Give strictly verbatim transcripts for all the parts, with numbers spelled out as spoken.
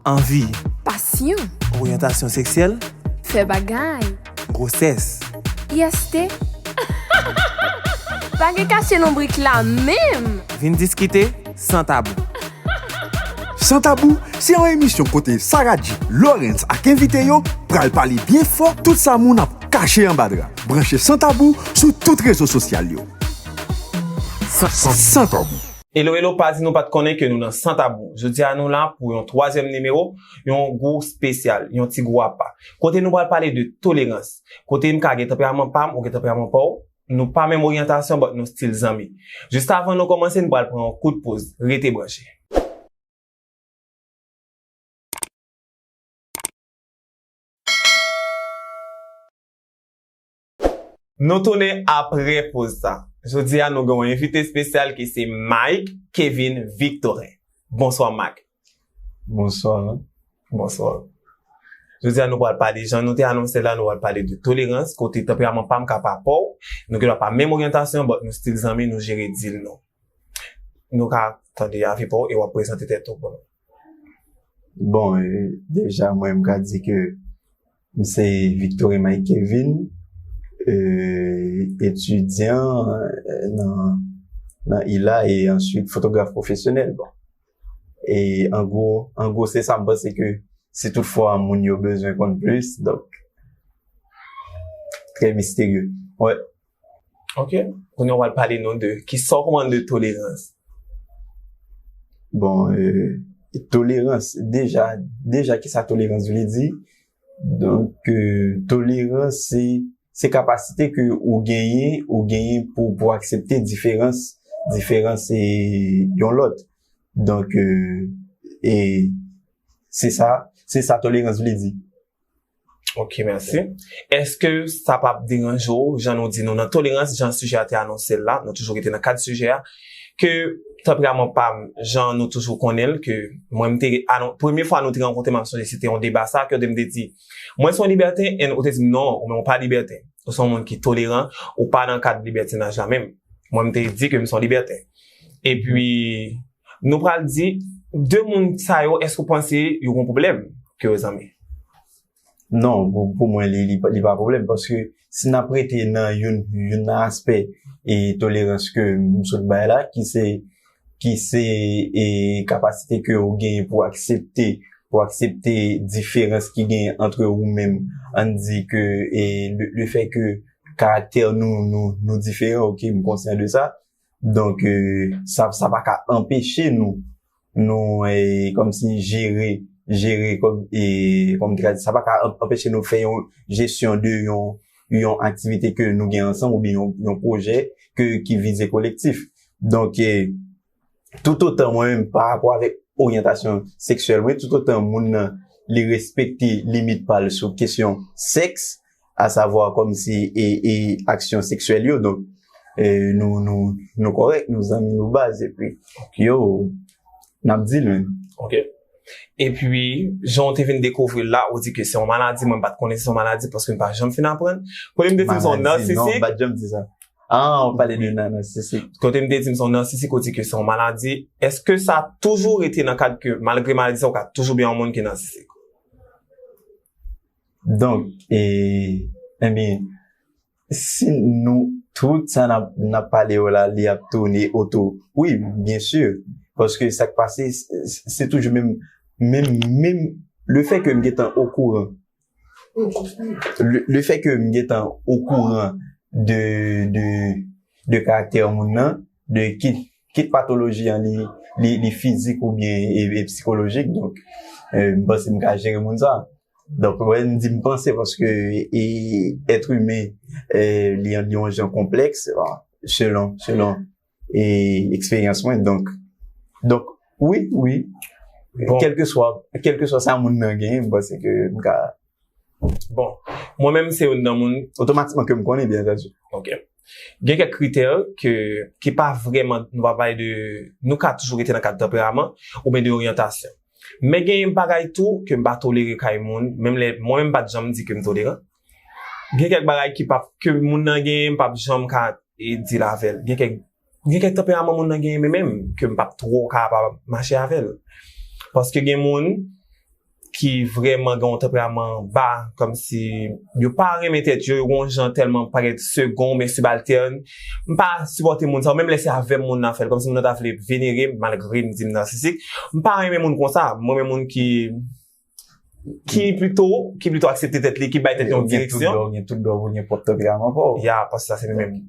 Anvi. Pasyon. Oryantasyon seksyèl. Fè bagay. Gwosès. I S T. Pa gen kache lonbrik la menm. Vin diskite san tabou. San Tabou se yon emisyon kote Sarah G, Lawrence ak envite yo pral pale byen fò tout sa moun ap kache anba dra. Branche San Tabou sou tout rezo sosyal yo. San, San, San Tabou. Hello, hello, pa di nou pa t konnen ke nou nan San Tabou. Jodi a nou la pou yon twazyèm nimewo, yon gwo espesyal, yon ti gwo apa. Kote nou pral pale de tolerans. Kote m ka gen tanperaman pa m, ou gen tanperaman pa w. Nou pa menm oryantasyon, but nou still zanmi. Jis avan nou kòmanse, nou pral pran yon kout poz. Rete branche. Nou tounen apre poz sa. Jodi a, nou gen yon envite espesyal ki se Mike Kevin Victorin. Bonswa, Mike. Bonswa. Bonswa. Jodi a, nou pral pale, jan nou te anonse la, nou pral pale de tolerans, kote tanperaman pa m ka pa pa w. Nou gen dwa pa menm oryantasyon, but nou still zanmi, nou jere deal nou. Nou ka tande avi pa w e w ap prezante tèt ou pou nou. Bon, e, deja, mwen, m ka di ke m se Victorin Mike Kevin, e, etidyan, e, nan, nan I L A e answit fotograf pwofesyonèl. Bon. E an gwo, an gwo, se sa m panse ke si toutfwa moun yo bezwen konn plis, donk, trè misterye. Wè. Ok. Kounye a w al pale nou de kisa w konprann de tolerans. Bon, e, tolerans, deja, deja, kisa tolerans vle di? Donk, e, tolerans, se, se kapasite ke ou genyen, ou genyen pou, pou aksepte diferans, diferans, e, yon lòt. Donk, e, e, se sa, se sa tolerans vle di. Ok, mèsi. Èske sa p ap deranje w, jan nou di nou nan tolerans, jan sijè a te anonse l la, nou toujou rete nan kad sijè a, ke tanperaman pa m, jan nou toujou konnen l, ke mwen m te, anon, premye fwa nou te rankontre, m ap sonje se te yon deba sa, kote m te di, mwen se yon libèten, and ou te di m non, ou menm ou pa libèten. Ou se yon moun ki toleran, ou pa nan kad libètinaj la menm. Mwen m te di ke m se yon libèten. Epi, nou pral di, de moun sa yo, èske w panse yo gen pwoblèm ke yo zanmi? Non, pou, pou mwen, li, li, pa- li pa pwoblèm, paske si n ap rete nan youn, youn nan aspè e tolerans ke m sot bay la, ki se, ki se, e, kapasite ke ou genyen pou aksepte, pou aksepte diferans ki genyen ant ou menm, ann di ke, e, le, le fè ke karaktè nou, nou, nou diferan, ok, m konsyan de sa. Donk, e, sa, sa pa ka anpeche nou, nou, e, kòmsi jere, jere, kòm, e, kòm m te ka di, sa pa ka an- anpeche nou fè yon jesyon de yon, yon aktivite ke nou gen ansanm oubyen yon, yon pwojè ke, ki vize kolektif. Donk, e, toutotan mwen menm, pa rapò avèk oryantasyon seksyèl mwen, toutotan moun nan, li respekte limit pa l sou kesyon sèks, asavwa kòmsi e, e aksyon seksyèl yo. Donk, e, nou, nou, nou kòrèk, nou zanmi, nou baz, epi yo, n ap di l menm. Ok. Epi, jan w te vin dekouvri l la, ou di ke se yon maladi, mwen m pa t konnen se yon maladi paske m pa janm fin aprann. Kote m te di m se yon narsisik. Maladi, non, m pa t janm di sa. Ah, w pale de nan- narsisik. Kote m te di m se yon narsisik, ou di ke se yon maladi. Èske sa toujou rete nan kad ke, malgre maladi sa, ou ka toujou byen yon moun ki narsisik? Donk, e, ebyen, si nou, tout sa n ap, n ap pale yo la, li ap tounen otou. Wi, byen si. Paske sa k pase, se, se toujou menm, menm, menm le fè ke m gentan okouran. Le, le fè ke m gentan okouran de, de, de karaktè moun nan, de kit, kit patoloji an li, li, li fizik oubyen e, e psikolojik. Donk, e, m panse m ka jere moun sa. Donk, wè, m di m panse paske e, èt imen, e, li, li yon jan konplèks, bon, selon, selon e, eksperyans mwen. Donk, donk, wi, wi. Bon. Kèlkeswa, kèlkeswa sa moun nan genyen, m panse ke m ka. Bon, mwen menm se youn nan moun. Otomatikman ke m konnen, byen antandi. Ok. Gen kèk kritè ke, ki pa vrèman, nou pa pale de, nou ka toujou rete nan kad tanperaman oubyen de oryantasyon. Men gen bagay tou ke m pa tolere kay moun, menm lè, mwen menm m pa t janm di ke m toleran. Gen kèk bagay ki p ap, ke moun nan genyen, m p ap janm ka, e, deal avè l. Gen kèk, gen kèk tanperaman moun nan genyen, men menm ke m p ap twò kapab mache avè l. Paske gen moun ki vrèman gen yon tanperaman ba, kòmsi yo pa renmen tèt yo, yo gen yon jan tèlman parèt segon oubyen sibaltèn. M pa sipòte moun sa yo, menm lè se avè m moun nan fè l, kòmsi moun nan ta vle venere m, malgre m di m narsisik. M pa renmen moun konsa, m renmen moun ki ki plito, ki plito aksepte tèt li, ki bay tèt li yon direksyon. Ou gen tout dwa, ou gen pwòp tanperaman pa w. Ya, paske sa se menm.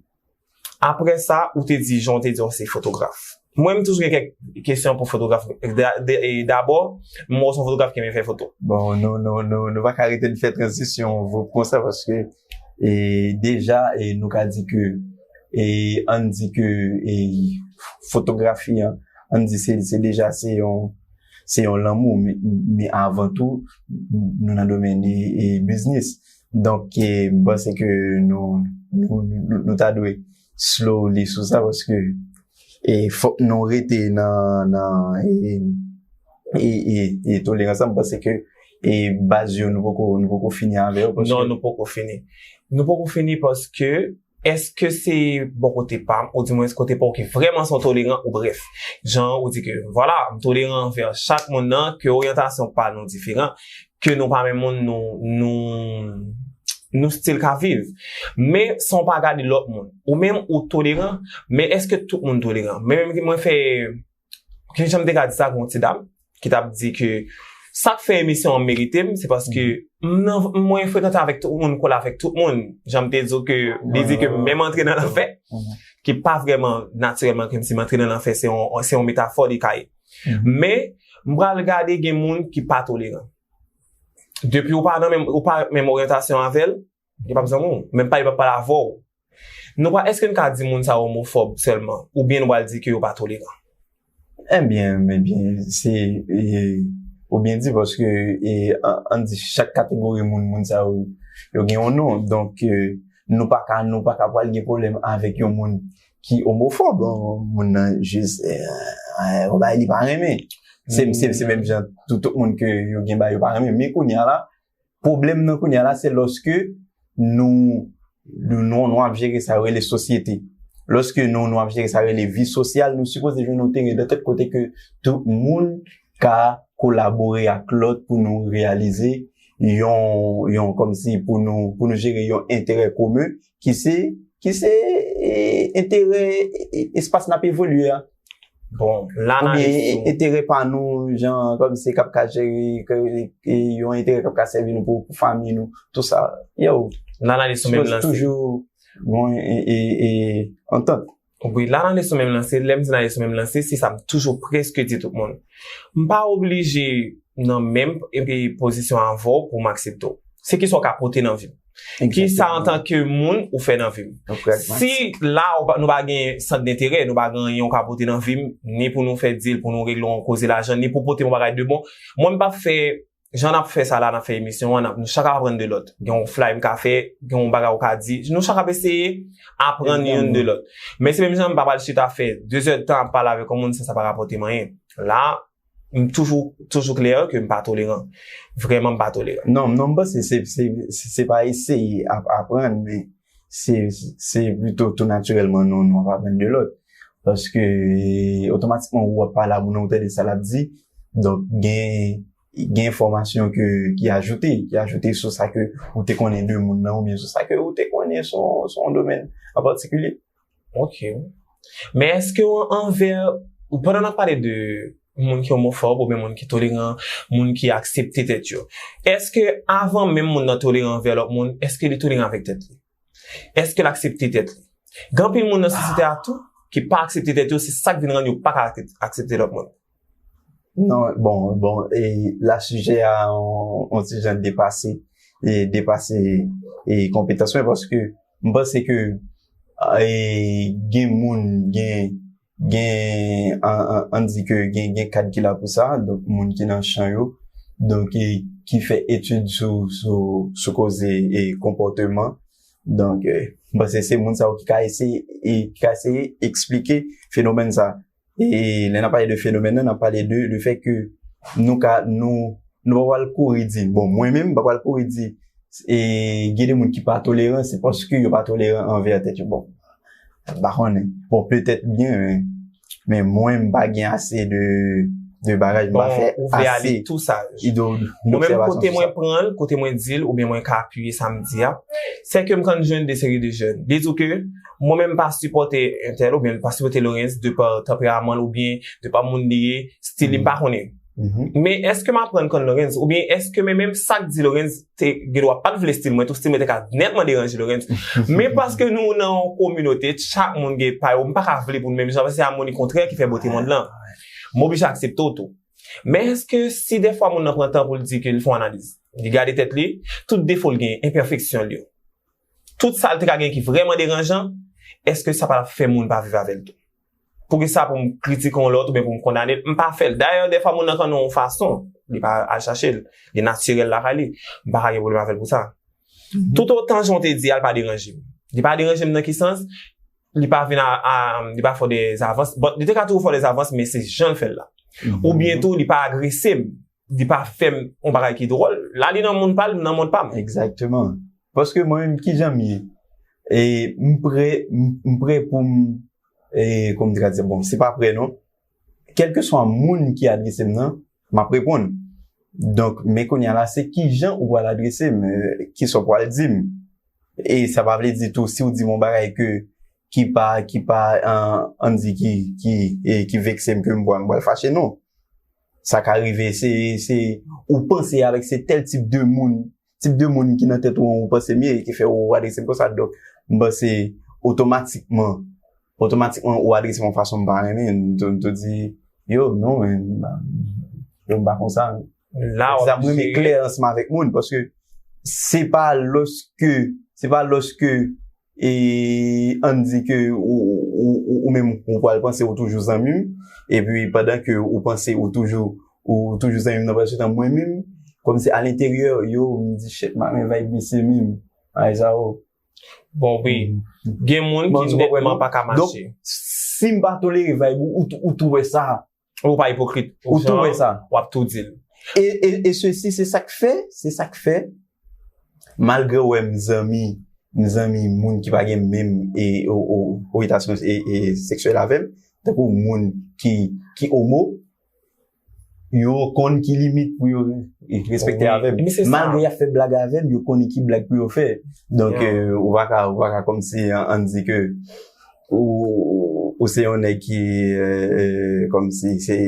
Apre sa, ou te di, jan w te di, w se fotograf. Mwen, m toujou gen kèk kesyon pou fotograf. Da- de- e Dabò, m wè w se yon fotograf ki renmen fè foto. Bon, nou, nou, nou, nou pa ka rete n fè tranzisyon voup konsa, paske e, deja, e, nou ka di ke, e, ann di ke, e, fotografi an, ann di se, se deja se yon, se yon lanmou, men, men avan tou, nou nan domèn, e, e, biznis. Donk, e, m panse ke nou, nou, nou, nou ta dwe slowly sou sa, paske, e, fòk nou rete nan, nan, e, e, e, e tolerans la, m panse ke, e, baz yo, nou poko, nou poko fini avè yo, paske non, nou poko fini. Nou poko fini paske, èske se bò kote pa m, oudimwens kote pa w ki vrèman se yon toleran, ou brèf. Jan ou di ke, vwala, m toleran anvè chak moun nan, ke oryantasyon pa nou diferan, ke nou pa menm moun, nou, nou, nou still ka viv. Men, san w pa gade lòt moun. Ou menm, ou toleran, men èske tout moun toleran? Men menm mwen fè, ki jan m te ka di sa, gen yon ti dam, ki t ap di ke sa k fè emisyon an merite m, se paske m nan- mwen frekante avèk tout moun, m kole avèk tout moun. Jan m te di w ke li di ke menm antre nan lanfè, ki pa vrèman natirèlman kòmsi m antre nan lanfè, se yon, se yon metafò li ka ye. Men, m pral gade gen moun ki pa toleran. Depi ou pa nan menm, ou pa menm oryantasyon avè l, li p ap zanmi w. Menm pa li p ap pale avè w. Nou pa, èske n ka di moun sa yo omofòb sèlman? Oubyen nou pral di ke yo pa toleran? Ebyen, ebyen, se, e, ou byen di paske, e, an, ann di chak kategori moun, moun sa yo, yo gen yon non. Donk, e, nou pa ka, nou pa ka pral gen pwoblèm avèk yon moun ki omofòb, yon moun nan jis, e, e, yon bagay li pa renmen. Se, se, se menm jan tout, tout moun ke yo gen bagay yo pa renmen. Men kounye a la, pwoblèm nan kounye a la, se lòske nou, nou, nou, nou ap jere sa yo rele sosyete. Lòske nou, nou ap jere sa yo rele vi sosyal, nou sipoze jwenn yon teren dantant kote ke tout moun ka kolabore ak lòt pou nou reyalize yon, yon, kòmsi pou nou, pou nou jere yon enterè komen ki se, ki se, e, enterè, e, e, espas n ap evolye a. Bon, la n ale sou enterè pa nou, jan, kòmsi k ap ka jere, ke, e, yon enterè k ap ka sèvi nou pou, pou fanmi nou, tou sa. Yo, la n ale sou menm lansè. Toujou, bon, e, e, e, antant. Wi, la n ale sou menm lansè. Lè m di n ale sou menm lansè, se sa m toujou prèske di tout moun. M pa oblije nan menm, epi pozisyon avè w pou m aksepte w. Se kisa w ka pote nan vi m. Ki sa antanke moun ou fè nan vi m? Si la ou pa- nou pa gen sant denterè, nou pa gen anyen ou ka pote nan vi m, ni pou nou fè dil, pou nou regle yon koze lajan, ni pou pote yon bagay de bon, mwen m p ap fè, jan n ap fè sa la, n ap fè emisyon an, n ap- nou chak ap aprann de lòt. Gen yon fly m ka fè, gen yon bagay ou ka di, nou chak ap eseye aprann youn de lòt. Men se menm jan m pa pral chita fè de zè tan ap pale avèk yon moun san sa pa rapòte m anyen. La, m toujou, toujou klè ke m pa toleran. Vrèman, m pa toleran. Non, non, m panse se, se, se, se pa eseye ap aprann, men se, se plito tou natirèlman nou, nou ap aprann de lòt. Paske, e, otomatikman, ou ap pale a moun nan, ou tande sa l ap di. Donk, gen, gen enfòmasyon ke, ki ajoute, ki ajoute sou sa ke ou te konnen de moun nan, oubyen sou sa ke ou te konnen sou, sou yon domèn an patikilye. Ok. Men èske w anvè, pandan n ap pale de moun ki omofòb oubyen moun ki toleran, moun ki aksepte tèt yo, èske avan menm moun nan toleran anvè lòt moun, èske li toleran avèk tèt li? Èske l aksepte tèt li? Gen anpil moun nan sosyete a tou ki pa aksepte tèt yo, se sa k vin rann yo pa ka aksepte lòt moun. Non, bon, bon, e la sijè a on, on ti jan depase, e depase, e konpetans mwen, paske m panse ke, e, gen moun, gen, gen, an, an, ann di ke gen, gen kad ki la pou sa, donk moun ki nan chan yo, donk, e, ki fè etid sou, sou, sou koze, e, konpòteman. Donk, e, m panse se moun sa yo ki ka eseye, e, ki ka eseye eksplike fenomèn sa. E lè n ap pale de fenomèn nan, n ap pale de, de fè ke nou ka, nou, nou pa pral kouri di, bon, mwen menm, m pa pral kouri di, e, gen de moun ki pa toleran, se paske yo pa toleran anvè tèt yo. Bon, m pa konnen. Bon, petèt gen, men, men mwen, m pa gen ase de, de bagay, m pa fè ase. Ou vle ale tou saj. Mwen menm, kote mwen pran l, kote mwen di l, oubyen mwen ka apiye sa m di a, se ke m konn jwenn de seri de jèn. Li di w ke mwen menm m pa sipòte entèl, oubyen m pa sipòte Lorenz de pa tanperaman l, oubyen de pa moun li ye, stil li, m pa konnen. Men èske m aprann konn Lorenz, oubyen èske men menm sa k di Lorenz te gen dwa pa t vle stil mwen, tou stil mwen te ka nètman deranje Lorenz. Men paske nou nan yon kominote, chak moun gen pa yo, m pa ka vle pou n menm jan, paske se amoni kontrè ki fè bote mond lan. M oblije aksepte w tou. Men èske si dèfwa moun nan pran tan pou l di ke l fè yon analiz, li gade tèt li, tout defo l gen, enpèfeksyon l yo, tout sa l te ka gen ki vrèman deranjan, èske sa pa t ap fè moun pa viv avè l tou? Poukisa pou m kritike yon lòt oubyen pou m kondane l? M pa fè l. Dayè, dèfwa moun nan konn yon fason, li pa al chache l, li natirèl lakay li, m pa ka gen pwoblèm avè l pou sa. Toutotan jan w te di a, l pa deranje m. Li pa deranje m nan ki sans? Li pa vin a, a li pa fè de zavans. Bon, li te ka toujou fè de zavans, men se jan l fè l la. Oubyen tou, li pa agrese m. Li pa fè m yon bagay ki dwòl. La, li nan mond pa l, m nan mond pa m. Egzakteman. Paske mwen menm, kijan m ye? E m prè, m m prè pou m, e, kòman m te ka di, bon, se pa prè non. Kèlkeswa moun ki adrese m nan, m ap reponn. Donk, men kounye a la, se kijan ou pral adrese m, e, kisa w pral di m. E sa pa vle di tou, si w di m yon bagay ke, ki pa, ki pa, an, ann di ki, ki, e, ki vekse m, ke m pral, m pral fache, non. Sa ka rive, se, se, ou panse avèk se tèl tip de moun, tip de moun ki nan tèt ou an, ou panse m ye, ki fè ou adrese m konsa. Donk, m panse otomatikman, otomatikman ou adrese m yon fason m pa renmen, m tou, m tou di, yo, non, men, yo, m pa konsa. La, w ap jere. Sa m renmen klè ansanm avèk moun, paske se pa lòske, se pa lòske e ann di ke ou, ou, ou, ou menm, ou pral panse ou toujou zanmi m, epi pandan ke ou panse ou toujou, ou toujou zanmi m nan, pandan se tan mwen menm, kòmsi alenteryè, yo, m di, shit, m ap men vibe mesye menm. Ay, sa, o. Bon, wi. Gen moun ki nètman pa ka mache. Donk, si m pa tolere vibe ou, ou, ou tou wè sa. Ou pa ipokrit. Ou tou wè sa. W ap tou di l. E, e, e sesi, se sa k fè, se sa k fè, malgre w wè m zanmi, m zanmi moun ki pa gen menm e, o, o, oryantasyon e, e seksyèl avè m, tankou moun ki, ki omo, yo konn ki limit pou yo respekte avè m. Malgre y ap fè blag avè m, yo konnen ki blag pou yo fè. Donk, e, ou pa ka, ou pa ka kòmsi an, ann di ke ou, ou se yon nèg ki, e, e, kòmsi se,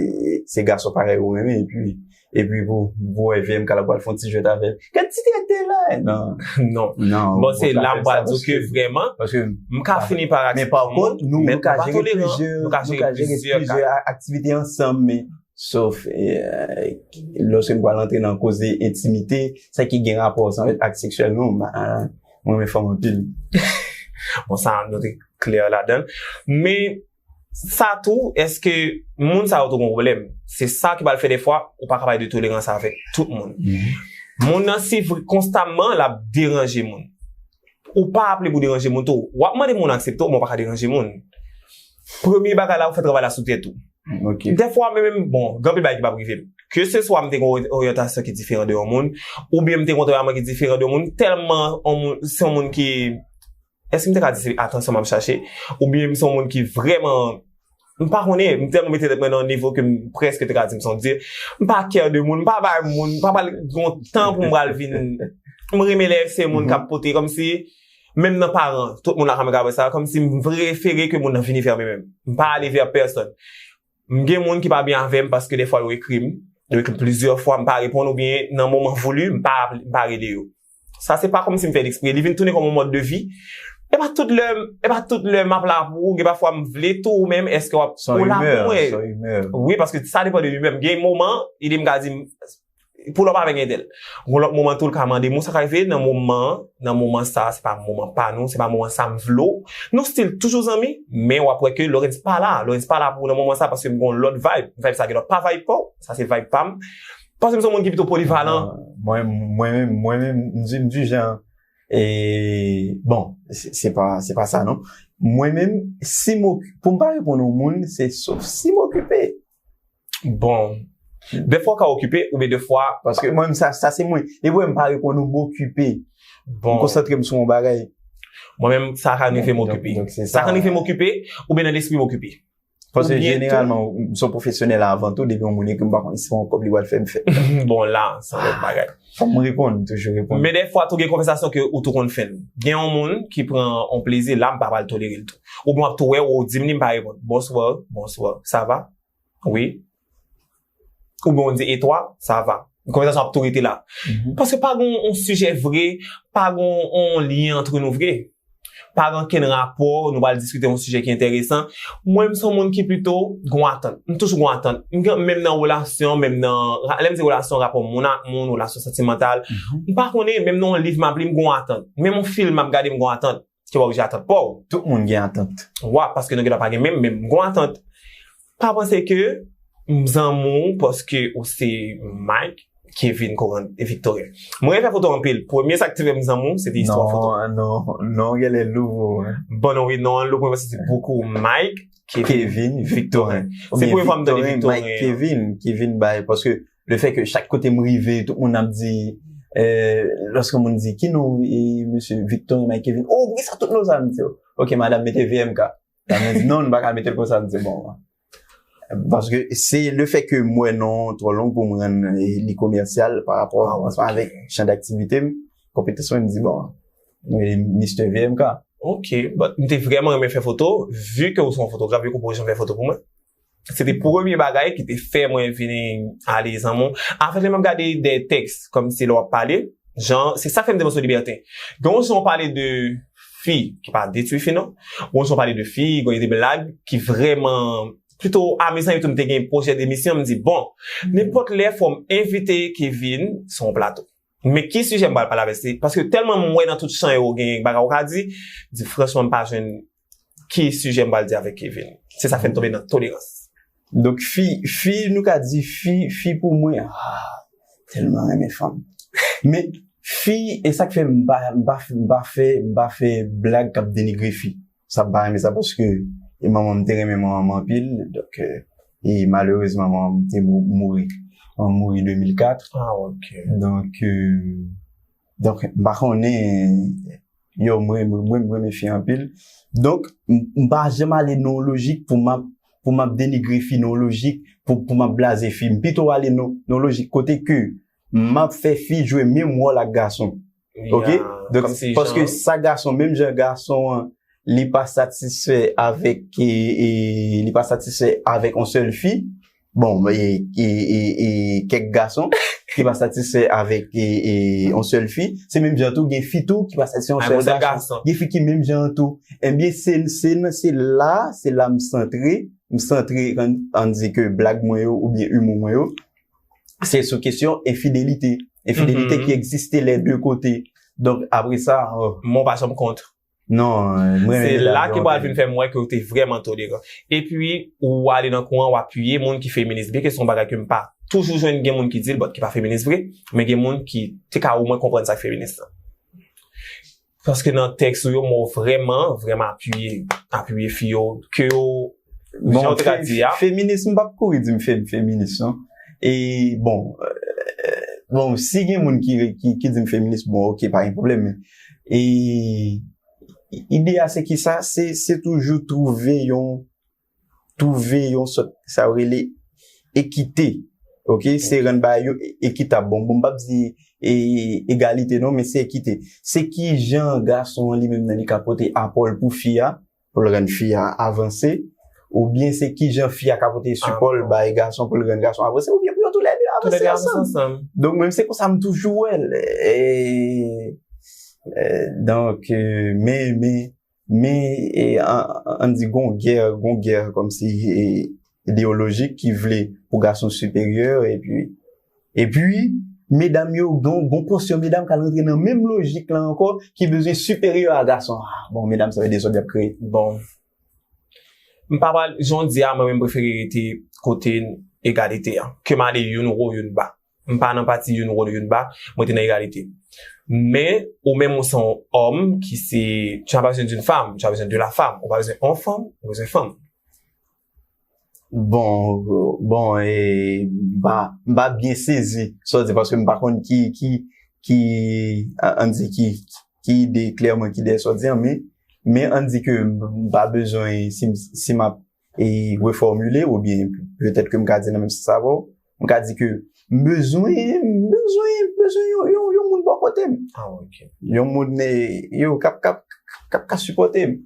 se gason parèy ou renmen, epi, epi pou, pou wè V M K la pral fè yon ti jwèt avè l. Gad ti tèt la, non. Non. Non, bon, se la m pral di w ke vrèman, m ka fini pa aksepte moun, men nou pa toleran, nou ka jere plizyè, nou ka jere plizyè aktivite ansanm, men sof, e, lòske nou pral antre nan koze entimite, sa ki gen rapò sa, an fèt, ak seksyèl, non, m, a, mwen renmen fanm anpil. Bon, sa, nou te klè ladan l. Men, sa tou, èske moun sa yo tou gen pwoblèm? Se sa ki pral fè dèfwa, ou pa ka bay de tolerans avèk tout moun. Moun nan, si vre, konstamman, l ap deranje moun. Ou pa aple pou deranje moun tou. W ap mande moun aksepte w, men w pa ka deranje moun. Premye bagay la, ou fè travay la sou tèt ou. Dèfwa, men menm, bon, gen anpil bagay ki p ap rive m. Keseswa m te gen yon oryantasyon ki diferan de yon moun, oubyen m te gen yon tanperaman ki diferan de yon moun, tèlman yon moun, se yon moun ki, èske m te ka di se atansyon m ap chache, oubyen m se yon moun ki vrèman, m pa konnen, m tèlman mete tèt mwen nan yon nivo ke m prèske te ka di m se yon dye. M pa care de moun, m pa bay moun, m pa pral gen yon tan pou m pral vin, m renmen lè se moun k ap pote, kòmsi, menm nan paran, tout moun la ka wè sa, kòmsi m prefere ke moun nan vini vè mwen menm. M pa ale vè pèsonn. M gen moun ki pa byen avè m paske dèfwa yo ekri m. Yo ekri m plizyè fwa, m pa reponn oubyen nan moman voulu, m pa, m pa rele yo. Sa se pa kòmsi m fè l ekspre. Li vin tounen kòm yon mòd de vi. E pa tout lè, e pa tout lè m ap la pou ou, gen pafwa m vle tou ou menm, èske w ap, ou la pou mwen? Wi, paske sa depann de imè m. Gen moman, ide m ka di m, pou lè w pa avèk entèl. Gon lòt moman tou, l ka mande m, sa ka rive nan moman, nan moman sa, se pa moman pa nou, se pa moman sa m vle w. Nou still toujou zanmi, men w ap wè ke Lorenz pa la. Lorenz pa la pou ou nan moman sa, paske m gon lòt vibe. Vibe sa gen lòt pa vibe pa w, sa se vibe pa m. Paske m se yon moun ki pito polivalan. Mwen, mwen menm, mwen menm, m di, m di jan, e, bon, se, se pa, se pa sa non. Mwen menm, si m oki-, pou m pa reponn yon moun, se sof si m okipe. Bon. Dèfwa w ka okipe, oubyen dèfwa. Paske mwen menm, sa, sa se mwen. Depi w wè m pa reponn ou, m okipe. Bon. M konsantre m sou yon bagay. Mwen menm, sa ka rive m okipe. Sa ka rive m okipe, oubyen nan lespri m okipe. Paske Oubyen tou- jeneralman, m se yon pwofesyonèl avan tou, depi yon moun ekri m, m pa konn si se yon kòb li pral fè m fè. Bon, la, sa va bagay. Fò m reponn, toujou reponn. Men dèfwa tou gen konvèsasyon ke ou tou konn fè l. Gen yon moun ki pran yon plezi, la m pa pral tolere l tou. Oubyen w ap tou wè, ou di m li, m pa reponn. Bonsoir, bonsoir, ça va? Oui. Oubyen w di et toi, ça va. Konvèsasyon ap tou rete la. Paske pa gen yon sijè vre, pa gen yon lyen antre nou vre. Pa gen okenn rapò, nou pral diskite yon sijè ki enteresan. Mwen, m se yon moun ki pito gon atant. M toujou gon atant. M gen, menm nan relasyon, menm nan, ra- lè m di relasyon, rapò moun ak moun, relasyon santimantal. M pa konnen, menm nan yon liv m ap li, m gon atant. Menm yon fim m ap gade, m gon atant. Ke w oblije atant pa w. Tout moun gen atant. Wa, paske nou gen dwa pa gen menm, men m gon atant. Pa panse ke m zanmi w paske ou se Mike, Kevin, Coran e Victorin. Mwen renmen fè foto anpil. Premye sa k te fè m zanmi w, se te istwa foto. Non, non, non, genlè lou. Bon, non, wi, non, lou, premye se te bokou Mike, Kevin, Kevin, Victorin. Se premye fwa m tande Victorin. Mike, Kevin, Kevin bay, paske le fè ke chak kote m rive, tout moun ap di, eh, lòske moun di, ki non, e, mesye Victorin, Mike, Kevin, oh, poukisa tout non sa, m di, ok, madanm, mete V M K. Madanm di, non, nou pa ka mete l konsa, m di, bon. Paske se le fè ke m wè non twò long pou m rann, e, li komèsyal pa rapò Ah, ok. avèk chan daktivite m, konpetans mwen, m di, bon, nou rele Mister V M K. Ok, but m te vrèman renmen fè foto, vi ke ou se yon fotograf, vi ke ou pwodui jan fè foto pou mwen. Se te premye bagay ki te fè mwen vini ale zanmi w. Anfèt, lè m ap gade de tèks, kòm si lè w ap pale, jan, se sa k fè m te panse w libète. Gen yon jan w pale de fi, ki pa detwi fi non, yon jan w pale de fi, gen de blag ki vrèman pito amizan, epi tou m te gen pwojè demisyon, m di, bon, nenpòt lè fò m envite Kevin sou yon plato. Men ki sijè m pral pale avè se, paske tèlman m wè nan tout chan yo gen bagay ou ka di, di franchman m pa jwenn ki sijè m pral di avèk Kevin. Se sa fè m tonbe nan tolerans. Donk, fi, fi, nou ka di fi, fi pou mwen, ah, tèlman renmen fanm. Men, fi, e sa k fè m pa, m pa, m pa fè, m pa fè blag k ap denigre fi. Sa m pa renmen sa paske e manman m te renmen manman m anpil. Donk, eh, e malerezman, manman m te mou- mouri. Manman m mouri de mil kat. Ah, ok. Donk, eh, donk, m pa konnen, yo, mwen, mwen, mwen, mwen renmen fi anpil. Donk, m m pa janm ale nan yon lojik pou m ap, pou m ap denigre fi, nan yon lojik pou, pou m ap blaze fi. M pito ale nan, nan yon lojik kote ke m ap fè fi jwe menm wòl ak gason. Ok? Ya, Donk, kòm si paske jan- sa gason, menm jan gason an, li pa satisfè avèk, e, e, li pa satisfè avèk yon sèl fi. Bon, e, e, e, e kèk gason ki pa satisfè avèk, e, e, yon sèl fi. Se menm jan tou, gen fi tou ki pa satisfè yon Avèk sèl yon sèl gason. gason. Gen fi ki menm jan tou. Ebyen, se, se, se la, se la m santre, m santre, ann, ann di ke blag mwen yo, oubyen imou mwen yo, se sou kesyon enfidelite. Enfidelite Mhm. ki egziste lè de kote. Donk, apre sa, oh, Mwen pa janm kont. Non, mwen Se menm la ta ke gen pral anpil. Vin fè m wè ke w te vrèman toleran. Epi, ou ale nan kwen an, w apiye moun ki feminis. Byen ke se yon bagay ke m pa toujou jwenn gen moun ki di l, but ki pa feminis vre, men gen moun ki te ka omwen konprann sa k feminis lan. Paske nan tèks ou yo, mwen vrèman, vrèman apiye, apiye fi yo, ke yo, jan Bon, ou te ka fe- di a. Feminis, m p ap kouri di m fe- feminis, non. E, bon, euh, bon, si gen moun ki, ki, ki di m feminis, bon, ok, pa gen pwoblèm. Men, e, ide a se ki sa, se, se toujou twouve yon, twouve yon sòt, sa yo rele ekite. Ok? Se rann bagay yo e- ekitab. Bon, bon, m p ap di e, egalite, non, men se ekite. Se ki jan gason an li menm nan li ka pote apò l pou fi a, pou l rann fi a avanse, oubyen se ki jan fi a ka pote sipò l Apò. Bay gason pou l rann gason avanse, oubyen pou yo toulède Toulède avanse avanse ansanm. ansanm. Donk, menm se konsa m toujou wè l. E, e, donk, e, men, men, men, e, an, an di gon gè, gon gè kòmsi, e, ideyolojik ki vle pou gason siperyè, epi, epi, medam yo, gon, gon pòsyon medam k al rantre nan menm lojik la ankò, ki bezwen siperyè a gason. Ah, bon, medam, sa vle di sòt y ap kreye. Bon. M pa pral, jan w di a, mwen menm prefere rete kote egalite a. Ke m ale youn wo, youn ba. M pa nan pati youn wo, youn ba, mwen te nan egalite. Men, ou menm ou se yon òm ki se, tu as pas besoin d'une femme, tu as besoin de la femme. Ou pa bezwen yon fanm, ou bezwen fanm. Bon, bon, e, m pa, m pa byen sezi sa w di, paske m pa konn ki, ki, ki, a- ann di ki, ki ide klèman, ki dèyè sa w di an, men, men ann di ke m pa bezwen, si, m- si m ap e refòmile, oubyen petèt ke m ka di nan menm sans avè w, m ka di ke m bezwen, m bezwen, m bezwen yon, yon, yon moun bò kote m. Ah, ok. Yon moun, eh, yo, k ap, k ap, k ap ka sipòte m.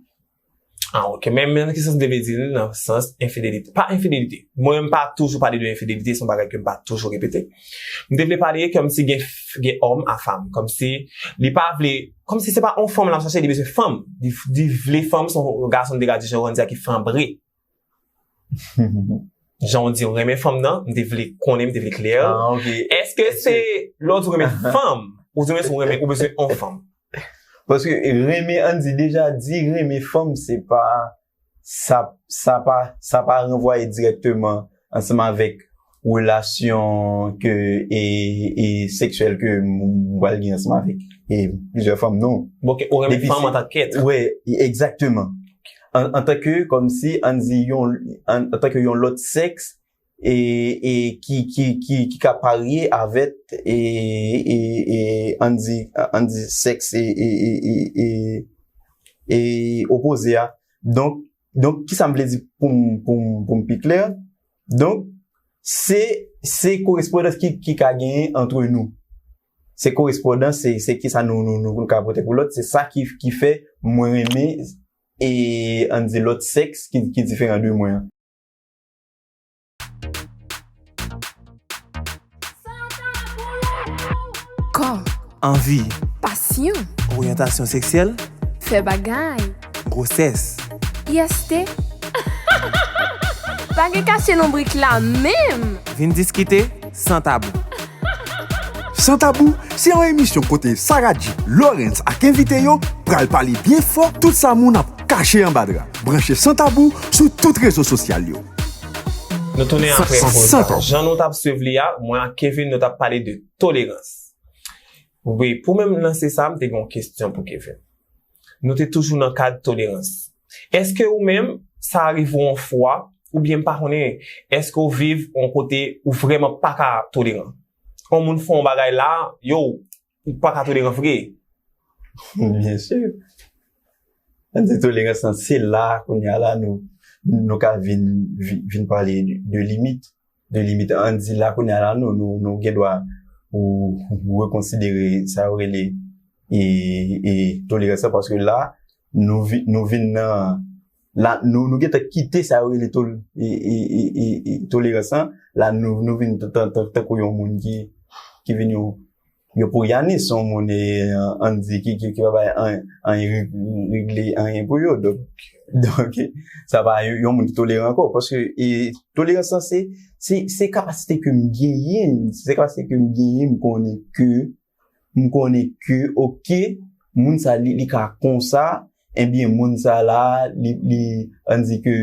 Ah, ok. Men, men nan ki sans m te vle di l, nan sans enfidelite. Pa enfidelite. Mwen menm pa toujou pale de enfidelite, se yon bagay ke m pa toujou repete. M te vle pale kòmsi gen, gen òm a fanm. Kòmsi li pa vle, kòmsi se pa yon fanm l ap chache, li bezwen fanm. Li, li vle fanm, se yon gason m te ka di, jan w konn di a ki fanbre. Jan w di, w renmen fanm nan, m te vle konnen, m te vle klè. Ah, ok. Èske se lè w di w renmen fanm, ou di w renmen, ou bezwen yon fanm? Paske renmen, ann di, deja di renmen fanm, se pa, sa, sa pa, sa pa ranvwaye dirèkteman ansanm avèk relasyon ke, e, e seksyèl ke m, m pral gen ansanm avèk, e, plizyè fanm, non. Bon, ok, ou renmen Depi fanm si- antank èt. Wè, egzakteman. An, antanke, kòmsi, ann di, yon, an, antanke yon lòt sèks, e, e ki, ki, ki, ki ka parye avèk, e, e, e, ann di, ann di sèks, e, e, e, e, e, e opoze a. Donk, donk, kisa m vle di pou m, pou m, pou m pi klè? Donk, se, se korespondans ki, ki ka genyen antre nou. Se korespondans, se, se kisa nou, nou, nou, nou ka pote pou lòt. Se sa ki, ki fè mwen renmen, e, ann di, lòt sèks ki, ki diferan de mwen an. Kò, Anvi, pasyon, oryantasyon seksyèl, fè bagay, gwosès. I S T. Pa gen kache lonbrik la menm. Vin diskite san tabou. San Tabou se yon emisyon kote Sarah G, Lawrence ak envite yo pral pale byen fò tout sa moun ap kache anba dra. Branche San Tabou sou tout rezo sosyal yo. Nou tounen apre San- poz san la. tabou. Jan nou t ap swiv li a, mwen ak Kevin, nou t ap pale de tolerans. Wi, pou menm lanse sa, m te gen yon kesyon pou Kevin. Nou te toujou nan kad tolerans. Èske ou menm, sa rive w yon fwa, oubyen m pa konnen, èske w viv yon kote ou vrèman pa ka toleran? Yon moun fè yon bagay la, yo, ou pa ka toleran vre. Byen si. Ann di tolerans lan, se la, kounye a la, nou, nou ka vin, vin, vin pale de, de limit. De limit. Ann di la, kounye a la, nou, nou, nou gen dwa ou, ou rekonsidere sa yo rele e, e tolerans lan, paske la, nou, vi- nou vin nan, la, nou, nou gentan kite sa yo rele tol- e, e, e, e, e tolerans lan. La, nou, nou vin tan- tan- tan- tankou yon moun ki, ki vin yon, yon pourianis, yon moun, e, ann di, ki, ki, ki pa bay an- anyen reg- regle, anyen pou yo. Donk, donk, sa pa yon, yon moun ki tolere ankò. Paske, e, tolerans lan, se, se, se kapasite ke m genyen, se kapasite ke m genyen, m konnen ke, m konnen ke, ok, moun sa, li, li ka konsa, ebyen, moun sa la, li, li, ann di ke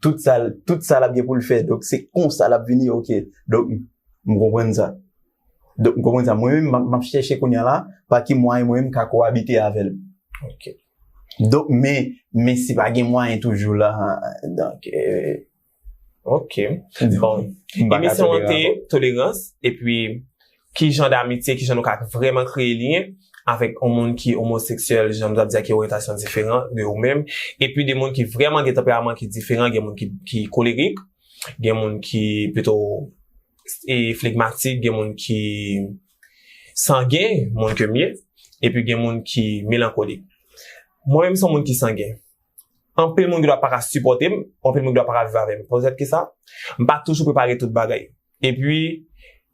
tout sa, tout sa l ap gen pou l fè, donk, se konsa l ap vini, ok. Donk, m konprann sa. Donk, m konprann sa. Mwen menm, m ap- m ap chèche kounye a la, pa ki mwayen mwen menm m ka kowabite avè l. Ok. Donk, men, men si pa gen mwayen toujou la, donk, e, Ok. donk, Bon, m pa ka emisyon an tolere te ankò. tolerans, epi ki jan d'amitye, ki jan nou ka vrèman kreye lyen avèk yon moun ki omoseksyèl, jan nou t ap di a, ki oryantasyon diferan de ou menm, epi de moun ki vrèman gen tanperaman ki diferan, gen moun ki, ki kolerik, gen moun ki pito e flegmatik, gen moun ki sangen, moun ke m ye, epi gen moun ki melankolik. Mwen menm, se yon moun ki sangen. Anpil moun gen dwa pa ka sipòte m, anpil moun gen dwa pa ka viv avè m. Poutèt ki sa, m pa toujou prepare tout bagay. Epi,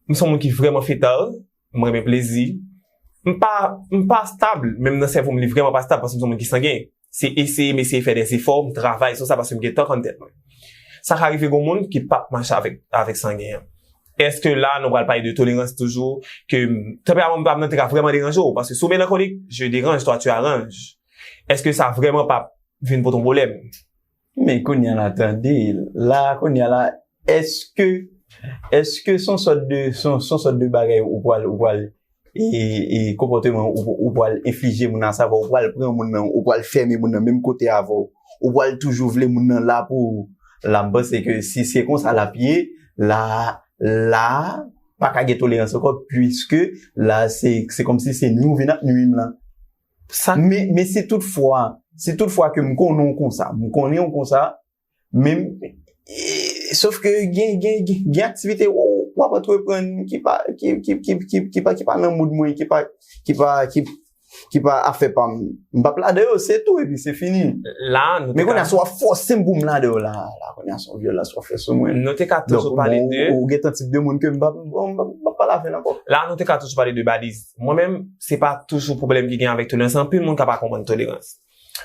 m se yon moun ki vrèman fetal, m renmen plezi. M pa, m pa stab, menm nan sèvo m, li vrèman pa stab, paske m se yon moun ki sangen. Se eseye, m eseye fè dèzefò, m travay sou sa, paske m gen tan konn tèt mwen. Sa ka rive gen moun ki p ap mache avèk, avèk sangen an. Èske la, nou pral pale de tolerans toujou, ke, m, tanperaman m pa nan te ka vrèman deranje w, paske si w melankolik, je dérange, toi tu arranges. Èske sa vrèman p ap vin pote yon pwoblèm? Men kounye a la, tande, la, kounye a la, èske, èske se yon sòt de, se yon, se yon sòt de bagay ou pral, ou pral, e, e konpòteman ou, ou pral enflije moun nan, savwa ou pral pran moun nan, ou pral fèmen moun nan menm kote avè w, ou pral toujou vle moun nan la pou ou. La, m panse ke si se konsa l ap ye, la, la, pa ka gen tolerans ankò, piske la, se, se kòmsi se nwi ou vin ap nwi m lan. Sa Men, men si toutfwa, si toutfwa ke m konnen w konsa, m konnen w konsa, Men, e, sof ke gen, gen, gen, gen aktivite w, w ap antreprann ki pa, ki, ki, ki, ki, ki pa, ki pa nan mood mwen, ki pa, ki pa, ki, ki pa afè pa m. M p ap ladan yo, se tou, epi se fini. La, nou te Men kounye a, ka si w ap fòse m pou m ladan yo la, la, kounye a, se yon vyolans w ap fè sou mwen. Nou te ka toujou Donk, pale bon, de ou, ou gen tan tip de moun ke m p ap, bon, m p ap, m p ap pale avè l ankò. La, nou te ka toujou pale de baliz. Mwen menm, se pa toujou pwoblèm ki gen avèk tolerans. Anpil moun ka pa konprann tolerans.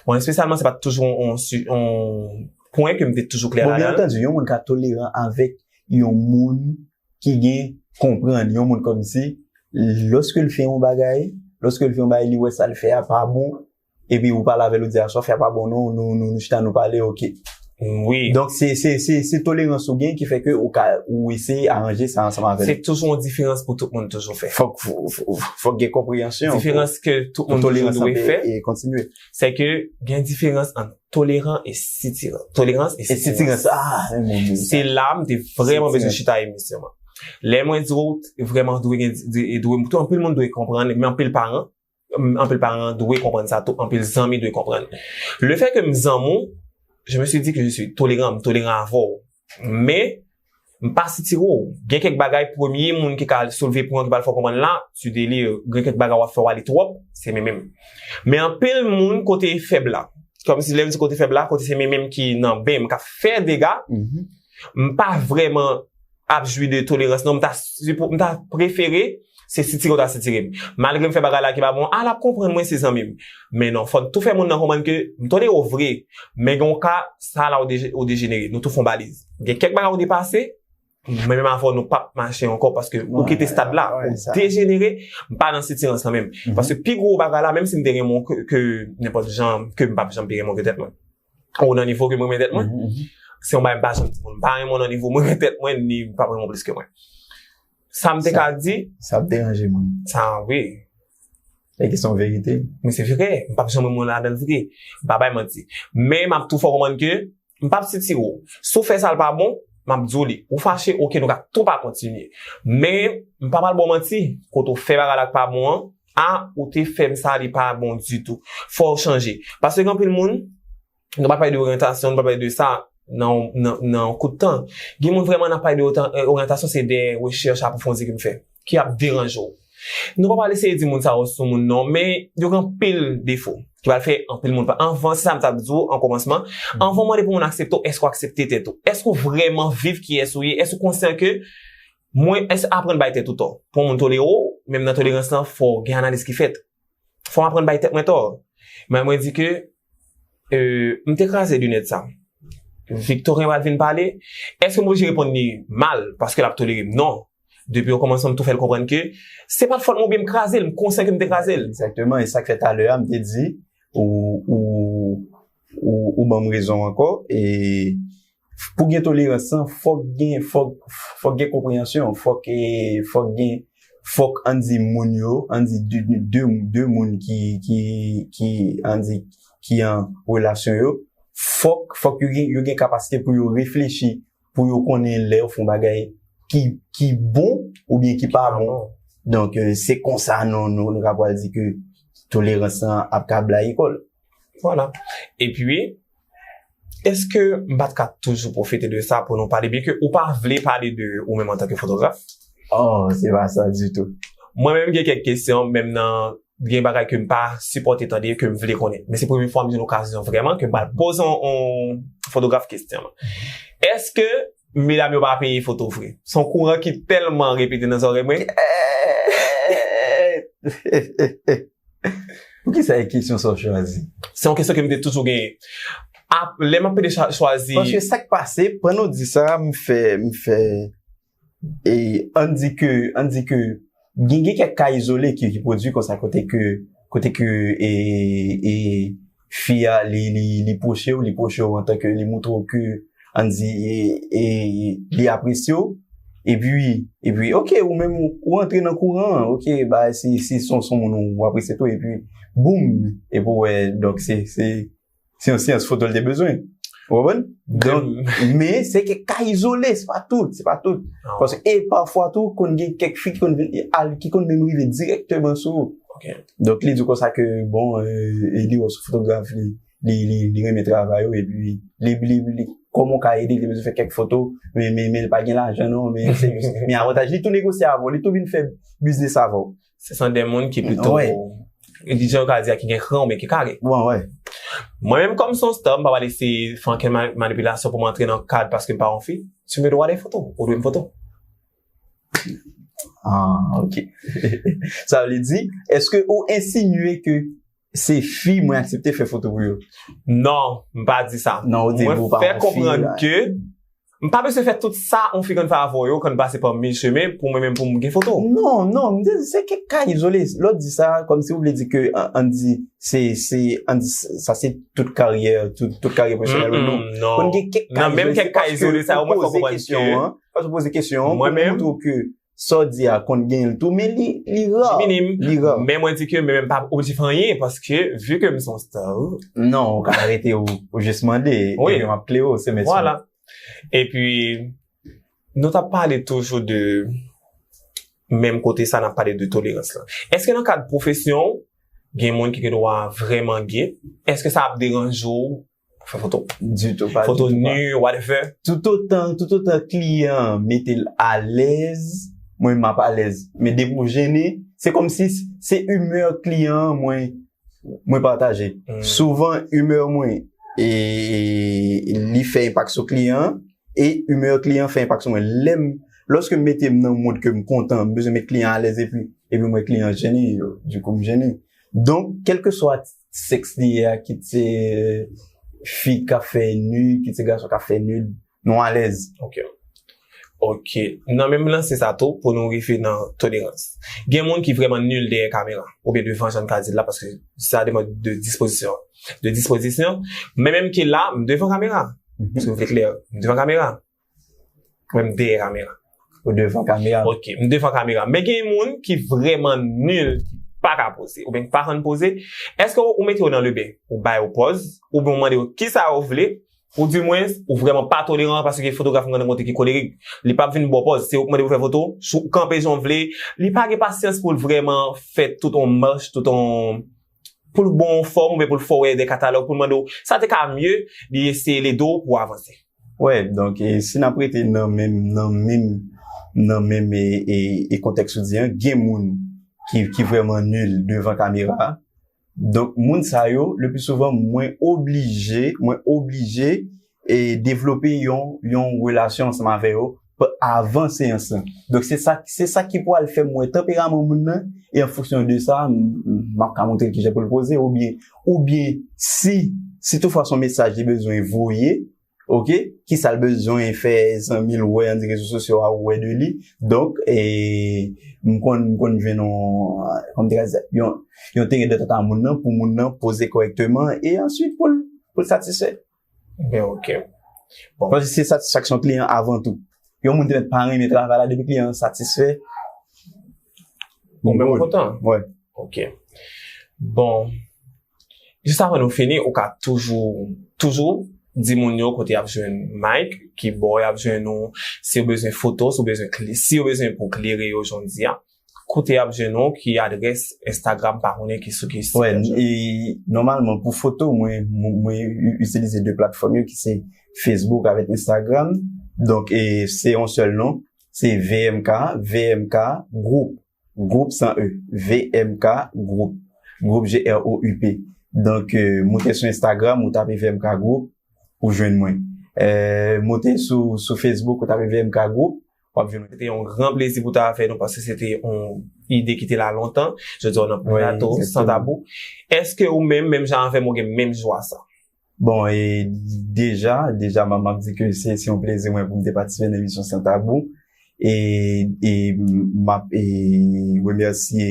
Mwen, espesyalman, se pa toujou yon, yon, yon pwen ke m te toujou klè Bon, byen ladan l. antandi, yon moun ka toleran avèk yon moun ki gen konprann, yon moun kòmsi, lòske l fè yon bagay, lòske l fè yon bagay, li wè sa l fè a pa bon, epi ou pale avè l, ou di, "A, sa w fè a pa bon, non, nou, nou, nou chita, nou pale, oke." Wi. Donk, se, se, se, se tolerans ou gen ki fè ke ou ka, ou eseye aranje sa ansanm avè l. Se toujou yon diferans pou tout moun toujou fè. Fòk, fò-, fò-, fòk gen konpreyansyon pou, Diferans ke tout pou moun toujou tolerans dwe lan fè, e kontinye. Se ke gen diferans ant toleran e sitiran. Tolerans e E sitirans. sitirans, ah, men, men, men. Se la m te vrèman bezwen Sitirans. chita emisyon an. Lè mwen di w, vrèman dwe gen, dwe, dwe, anpil moun dwe konprann, men anpil paran, anpil paran dwe konprann sa tou, anpil zanmi dwe konprann. Le fait que m zanmi w, je me suis dit que je suis tolérant, m toleran avè w. Men, m pa sitire w. Gen kèk bagay, premye moun ki ka soulve pwen, ki pral fè w konprann la, tu délire. Gen kèk bagay w ap fè, w ale twòp, se men menm. Men anpil moun kote fèb la. Kòmsi lè m di kote fèb la, kote se men menm ki nan ben m, k ap fè dega, Mhm. m pa vrèman ap jwi de tolerans. Non, m ta, sipo- m ta prefere se sitire w ta sitire m. Malgre m fè bagay la ki pa bon, a l ap konprann mwen se zanmi m. Men non, fò n tou fè moun nan konprann ke m tolere w vre, men gen yon ka, sa la ou deje-, ou dejenere. Nou tou fè yon baliz. Gen kèk bagay ou depase, mwen menm avè w nou p ap mache ankò paske ou Wè, kite stad la, wè, ou sa. dejenere, m pa nan sitirans lan menm. Mhm. Paske pi gwo bagay la, menm si m te renmen w ke, ke nenpòt jan, ke m p ap janm pi renmen w ke tèt mwen. Ou nan nivo ke m renmen tèt mwen. Mhm, mhm. Se yon bagay m pa janm di moun. M pa renmen w nan nivo m renmen tèt mwen, ni m p ap renmen w plis ke mwen. Sa m te Sa, ka di, sa ap deranje moun. Sa, wi. E ki se yon verite. Men se vre, m p ap janm renmen w ladan l vre. M pa bay manti. Men m ap tou fè w konprann ke m p ap sitire w. Si w fè sa l pa bon, m ap di w li. Ou fache, oke, nou ka tou pa kontinye. Men m pa pral ba w manti, kote w fè bagay la k pa bon an, a, ou te fè m sa, li pa bon ditou. Fò w chanje. Paske gen anpil moun, nou pa pale de oryantasyon, nou pa pale de sa nan, nan, nan yon kout tan. Gen moun vrèman n ap pale de oryan-, oryantasyon, se de rechèch apwofondi ke m fè, ki ap deranje w. Nou pa pral eseye di moun sa yo sou moun non, men yo gen anpil defo ki pral fè anpil moun pa. Anvan, se sa m t ap di w an kòmansman, anvan w mande pou moun aksepte w, èske w aksepte tèt ou? Èske w vrèman viv kiyès ou ye? Èske w konsyan ke mwen, èske aprann bay tèt ou tò? Pou yon moun tolere w, menm nan tolerans lan, fò gen analiz ki fèt. Fò m aprann bay tèt mwen tò. Men mwen di ke, euh, m te kraze linèt sa. Victorien pral vin pale. Èske m oblije reponn li mal paske l ap tolere m? Non. Depi okòmansman, m tou fè l konprann ke se pa t fòt mwen oubyen m kraze l, m konsyan ke m te kraze l. Egzakteman, e sa k fè talè a, m te di, ou, ou, ou, ou ban m rezon ankò, e pou gen tolerans lan, fòk gen, fòk, fòk gen konpreyansyon, fòk, e, fòk gen, fòk, ann di, moun yo, ann di, de, de, de moun ki, ki, ki, ann di, ki an relasyon yo, fòk, fòk yo gen, yo gen kapasite pou yo reflechi, pou yo konnen lè yo fè yon bagay ki, ki bon oubyen ki pa bon. Donk, e, se konsa nou, nou, nou ka pral di ke tolerans lan ap ka blayi kò l. Vwala. Epi, èske m pa t ka toujou pwofite de sa pou nou pale, byen ke ou pa vle pale de ou menm antanke fotograf? Oh, se pa sa ditou. Mwen menm gen kèk kesyon, menm nan, gen bagay ke m pa sipòte tande, ke m vle konnen. Men se premye fwa m jwenn okazyon vrèman ke m pral poze yon, yon fotograf kesyon. Èske medam yo pa peye foto vre? Se yon kouran ki tèlman repete nan zòrèy mwen. Poukisa e kesyon sa w chwazi? Se yon kesyon ke m te toujou genyen. Ap, lè m ap pede cha-, chwazi Paske sa k pase, pandan w di sa, m fè, m fè, e, ann di ke, ann di ke gen, gen kèk ka izole ki, ki pwodui konsa kote ke, kote ke, e, e, fi a, li, li, li pwoche w, li pwoche w antanke li moutre w ke, ann di, e, e, li apresye w, epi, epi, oke, ou menm, ou, ou antre nan kouran an, oke, ba, si, si se yon, se yon moun ou apresye tou, epi, boum, epi w wè, donk, se, se, se yon seyans foto l te bezwen. Ou konprann? Donk, men se kèk ka izole, se pa tout, se pa tout. Paske, e pafwa tou, konn gen kèk fi ki konn vin, e, al, ki konn menm rive dirèkteman sou ou. Donk, li di w konsa ke, bon, e, e li wè w se fotograf, li, li, li, li renmen travay ou, epi li, li, li, kòman w ka ede, li te bezwen fè kèk foto, men, men, men li pa gen lajan non, men se jis, men avantaj, li tou negosye avè w, li tou vin fè biznis avè w. Se san de moun ki pito, jan yo ka di a, ki gen kran oubyen ki kare. Mwen menm, kòm se yon star, m pa pral eseye fè ankenn manipilasyon pou m antre nan kad paske m pa yon fi. Tu me dois des photos, ou dwe m foto. Ah, ok. Sa vle di, èske ou ensinye ke se fi mwen aksepte fè foto pou yo? Non, m pa di sa. Non, ou di ou pa yon fi. Mwen fè konprann ke m pa bezwen fè tout sa yon fi konn fè avè yo, konn pase pa mil chemen pou mwen menm pou m gen foto. Non, non, m di se kèk ka izole. Lè w di sa, kòmsi ou vle di ke ann di se, se, ann di sa se tout karyè, tout, tout karyè pwofesyonèl ou non. Konn gen kèk ka izole, se paske ou poze kesyon an, paske ou poze kesyon an pou montre ke sa w di a konn genyen l tou, men li, li ra. Li minim. Li ra. Men mwen di ke men menm pa oblije fè anyen, paske, vi ke m se yon star. Non, ou ka rete ou, ou jis mande, epi m ap klere w, se mèsi. Vwala. Epi, nou t ap pale toujou de, menm kote sa, n ap pale de tolerans lan. Èske nan kad pwofesyon w, gen moun ki gen dwa vrèman gay? Èske sa ap deranje w fè foto? Ditou, pa ditou. Foto nu, whatever. Toutotan, toutotan kliyan an mete l alèz, mwen m ap alèz. Men depi w jennen, se kòmsi se imè kliyan an mwen, mwen pataje. Souvan, imè mwen, e, li fè enpak sou kliyan an, e imè kliyan an fè enpak sou mwen. Lè m, lòske m mete m nan mood ke m kontan, m bezwen met kliyan alèz epi, epi mwen kliyan an jennen, dikou m jennen. Donk, kèlkeswa sèks li ye a, kit se fi k ap fè nu, kit se gason k ap fè nu, nou alèz. Ok. Ok. Nan menm lanse sa tou, pou nou rive nan tolerans. Gen moun ki vrèman nil dèyè kamera, oubyen devan jan n ka di l la, paske sa depann de dispozisyon. De dispozisyon. Men menm ke la, m devan kamera. Paske m vle klè, m devan kamera. Mwen m dèyè kamera. Ou devan kamera. Ok, m devan kamera. Men gen moun ki vrèman nil, ki pa ka poze, oubyen ki pa konn poze. Èske ou mete yo nan leben? Ou ba yo pòz, oubyen ou mande yo kisa yo vle, ou di mwen, ou vrèman pa toleran paske fotograf mwen rankontre ki kolerik. Li p ap vin ba w pòz, se ou k mande pou fè foto, si w kanpe jan w vle, li pa gen pasyans pou l vrèman fè tout yon mach, tout yon, pou l ba w yon fòm, oubyen pou l fè w wè de katalòg, pou l mande w, sa te ka mye, li eseye l ede w pou w avanse. Wè, donk, e, si n ap rete nan menm, nan menm, nan menm, e, e, e kontèks ou di an, gen moun ki, ki vrèman nil devan kamera. Donk, moun sa yo, le pli souvan, mwen oblije, mwen oblije, e, devlope yon, yon relasyon ansanm avè yo avan seyans lan. Donk, se sa, se sa ki pral fè m wè tanperaman moun nan, e an fonksyon de sa, m, m, m ap ka montre l kijan pou l poze, oubyen, oubyen si, si toutfwa se yon mesaj li bezwen voye, ok, kisa l bezwen fè zanmi l wè ann di rezo sosyo a ou wè de li. Donk, e, m konn, m konn jwenn yon, kòm te ka di sa, yon, yon teren dantant a moun nan, pou moun nan poze kòrèkteman, e answit pou l, pou l satisfè. Ben, ok. Bon. Paske se satisfaksyon kliyan avan tou. Yon moun te mèt pa renmen travay la, depi kliyan an satisfè, ou menm ou kontan. Wè. Ok. Bon. Jis avan nou fini, ou ka toujou, toujou di moun yo kote y ap jwenn Mike, ki bò y ap jwenn ou, si yo bezwen foto, si yo bezwen kle-, si yo bezwen pou klere yo, jan w di a, kote y ap jwenn ou, ki adrès Instagram, pa konnen ki sou ki site. Wè, e, nòmalman, pou foto, mwen, mwen, mwen itilize de platfòm yo, ki se Facebook avèk Instagram. Donk, e, se yon sèl non, se V M K, V M K Group. Group san E, V M K Group, Group G R O U P. Donk, e, moute sou Instagram, ou tape V M K Group, ou jwenn mwen. E, moute sou, sou Facebook, ou tape V M K Group, w ap jwenn mwen. Se te yon gran plezi pou w ta avè nou, paske se te yon ide ki te la lontan. Jodi a, w nan plato, San Tabou. Èske ou menm, menm jan avè m, ou gen menm jwa sa? Bon, e deja, deja, m, m ap di ke se, se yon plezi mwen pou m te patisipe nan emisyon San Tabou. E, e m ap, e, remèsye,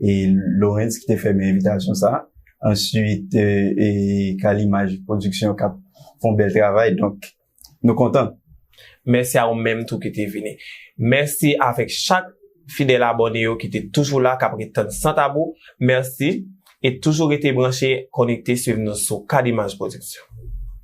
e, Lawrence ki te fè m envitasyon sa. Answit, e, e, Kalimaj Production k ap fè yon bèl travay. Donk, nou kontan. Mèsi a ou menm tou ki te vini. Mèsi avèk chak fidèl abòne yo ki te toujou la, k ap ret tann San Tabou. Mèsi. E toujou rete branche, konekte, swiv nou sou Kalimaj Production.